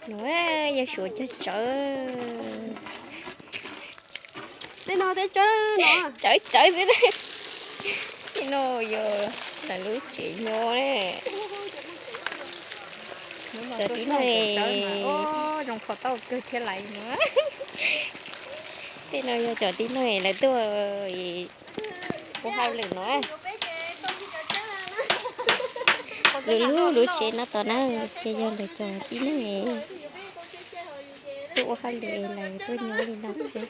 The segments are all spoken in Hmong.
No yog Suav cog tsawb. Tej no tej tsawb no, tsawb tsawb xwb na. Tej no yog lawv lub tsev nyob na. Cov tib neeg, zoo kho taub kawg thiab lais no. Tej no yog cov tib neeg lawv tuaj ua hauj lwm no. Lwm lub lub tsev no tom na, ces yog lawv cov tib neeg tuaj ua hauj lwm, lawv tuaj nyob li no xwb.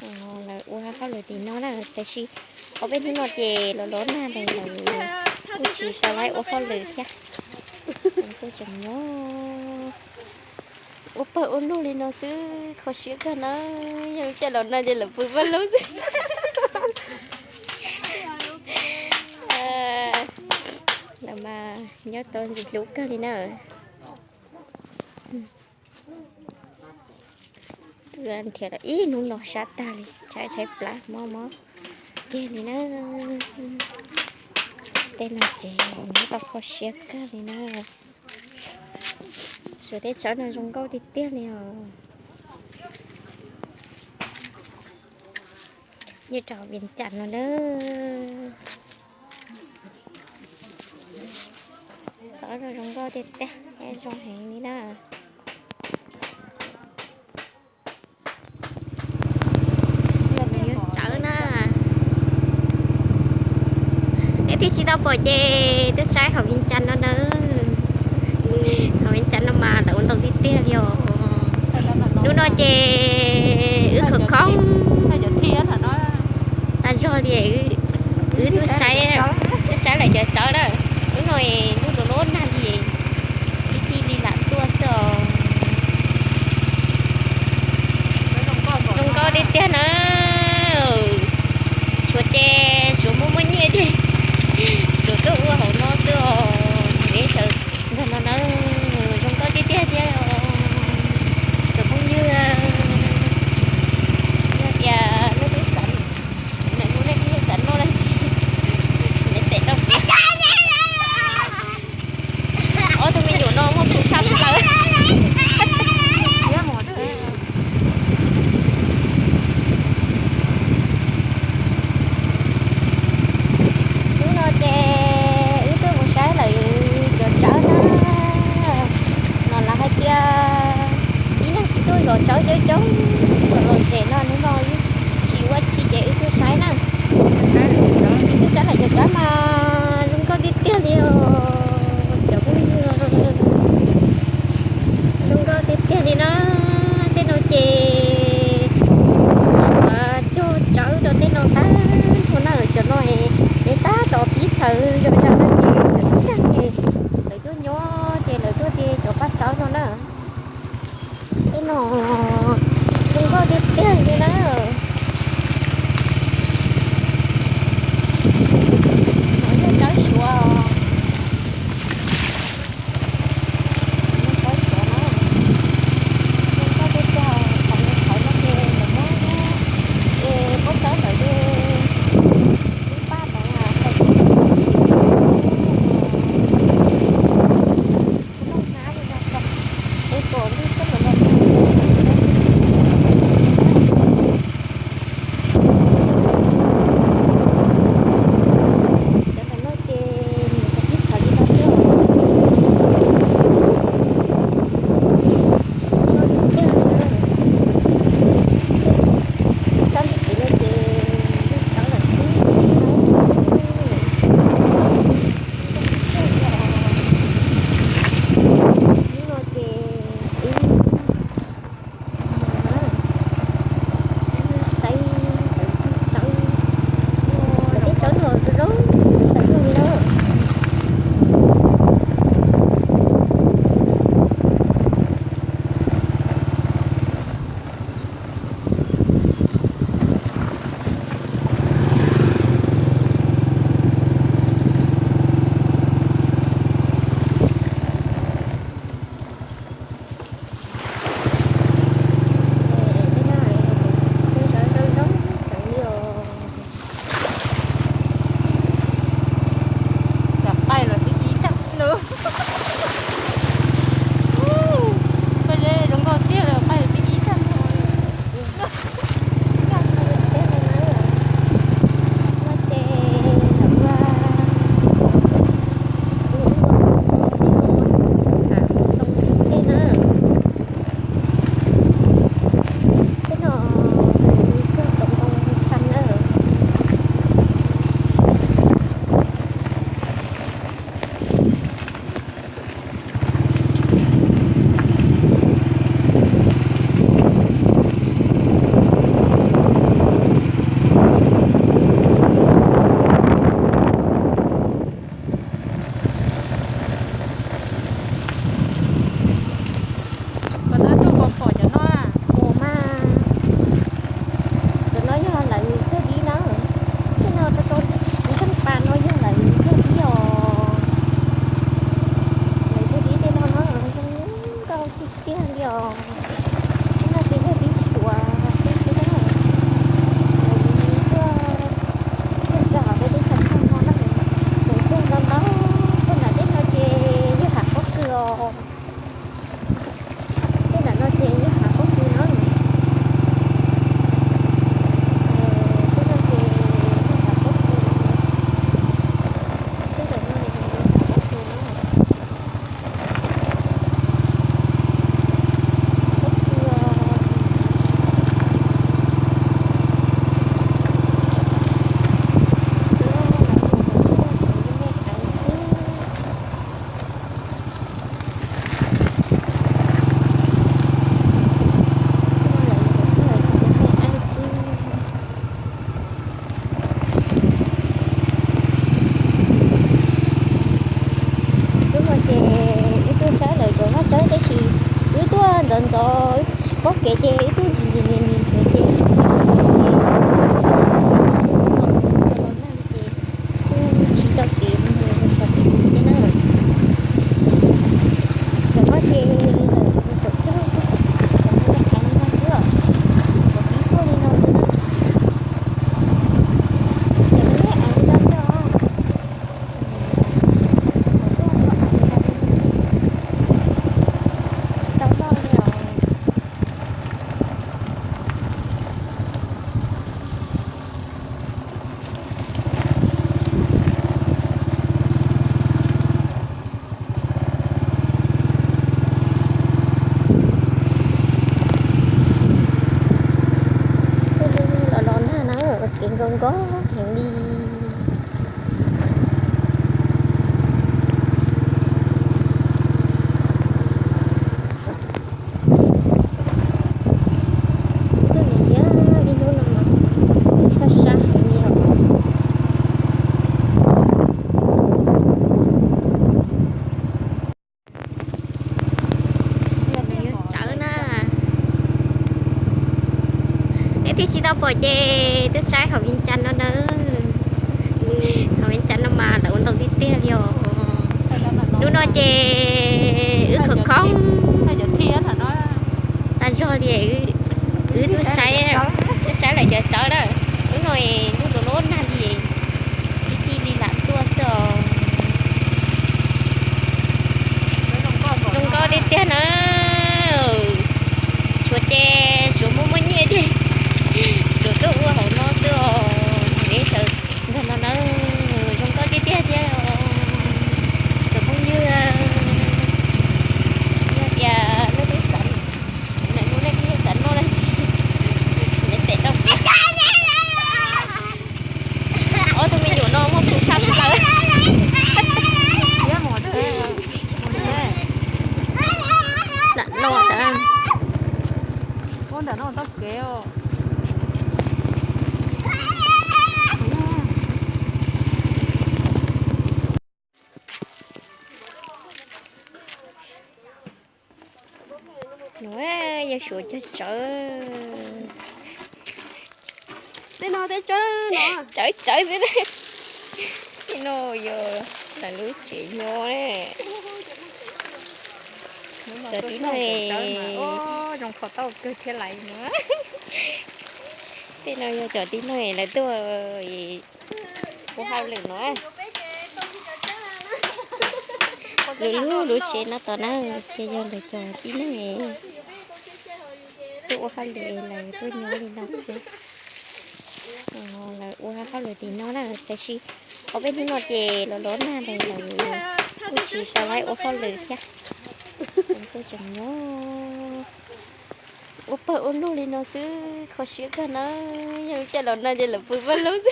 Lawv ua hauj lwm tim no na, tab sis ob peb hnub no ces los los nag lawm, lawv kuj tsis tau laib ua hauj lwm thiab. Kuj tseem nyob ua pawg ua lug li no xwb, kho siab kawg na. Yog caij los no ces lawv pw pawg lug xwb. Lawv mas nyob tau ntxim hlub kawg li na. Pw nrhiav los ib hnub no sab tag li, tshaib tshaib plab mob mob kiag li na. Tej no ces nyob tau kho siab kawg li na. Suav tej tsawb no zoo nkauj tiag tiag li os. Nyob rau Vias Cas no na. Tsawb no zoo nkauj tiag tiag, zoo heev li na. Yog tsawb na. Neb twb tsis tau pom ces twb saib hauv Vias Cas no na. Hauv Vias Cas no mas lawv ua ntau tiag tiag li os. Hnub no ces wb khawv koob tas zog li, wb tuaj saib, tuaj saib lawv cov tsawb na. Hnub no ntuj los los nag li, ib tij li lam tuaj xwb os. Zoo nkauj tiag tiag na. Suav ces Suav muaj muaj nyiaj tiag, Suav tuaj ua hauv no xwb os. Ntawm no na, zoo nkauj tiag tiag thiab os. Tsoom phooj ywg, yog tias nej twb xav, nej twb xav noj dab tsi, nej tes rau kuv. Ob tug me nyuam no muaj tus tshaj plaws. Hnub no ces wb tuaj mus saib lawv cov tsawb na. No lawv hais tias tib neeg tsis tuaj zov tsawb coob coob los lom zem no, hnub no tsis ua tsi ces wb tuaj saib na. Wb tuaj saib lawv cov tsawb mas zoo nkauj tiag tiag li os cov phooj ywg. Zoo nkauj tiag tiag li na. Tej no ces Suav cog tsawb rau tej no tag nrho na, cov no es tab tom pib txhawv zom zaws no ces lawv tib neeg es lawv tuaj nyob ces lawv tuaj de cov paj tsawb no na. Tej no zoo nkauj tiag tiag li na. No yog tsawb Suav. Tsawb Suav na, zoo nkauj tiag tiag, qhov no qhov no ces lawv muab, es pob tsawb ntawd ces wb paj tod na, Tau pom ces twb saib hauv Vias Cas no na. Hauv Vias Cas no mas lawv ua ntau tiag tiag li os. Hnub no ces wb khov khoob tas zog li, wb twb saib, twb saib lawv cov tsawb na. Hnub no ntuj lub lub nag li, tib tib li lam tuaj xwb os. Zoo nkauj tiag tiag na. Suav ces Suav muaj muaj nyiaj tiag, Suav tuaj ua hauv no xwb os. Nws ib txawm nrog no na, zoo nkauj tiag tiag thiab os. Tsoom phooj ywg, yog tias nej twb xav, nej twb xav noj dab tsi, nej tes rau kuv. Ob tug me nyuam no muaj tus tshaj lawm. Lam noj tas. Yog Suav cog tsawb. Tej no tej tsawb no, tsawb tsawb xwb. Tej no yog lawv lub tsev nyob ne. Cov tib neeg zoo kho tau kawg thiab lais no. Tej no yog cov tib neeg lawv tuaj ua hauj lwm no. Lawv lub lub tsev no tom na, ces yog lawv cov tib neeg tuaj ua hauj lwm, lawv tuaj nyob li no xwb. Lawv ua hauj lwm tim no na, tab sis ob peb hnub no ces los los nag lawm, lawv kuj tsis tau ua hauj lwm thiab. Kuj tseem nyob ua pawg ua lug li no xwb, kho siab kawg na. Yog lub caij los no ces lawv pw pawg lug xwb.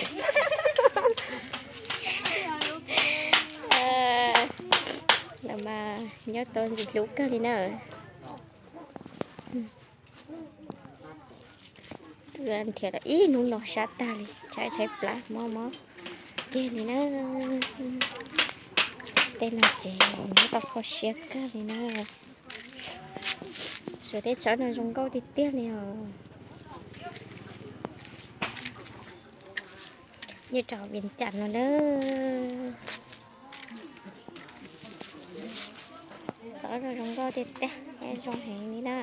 Lawv mas nyob tau ntxim hlub kawg li na. Nrhiav los ib hnub no sab tag li, tshaib tshaib plab mob mob kiag li na. Tej no ces nyob tau kho siab kawg li na. Suav teb chaws no zoo nkauj tiag tiag li os. Nyob rau Vias Cas no na. Txawv no zoo nkauj tiag tiag, zoo heev li na.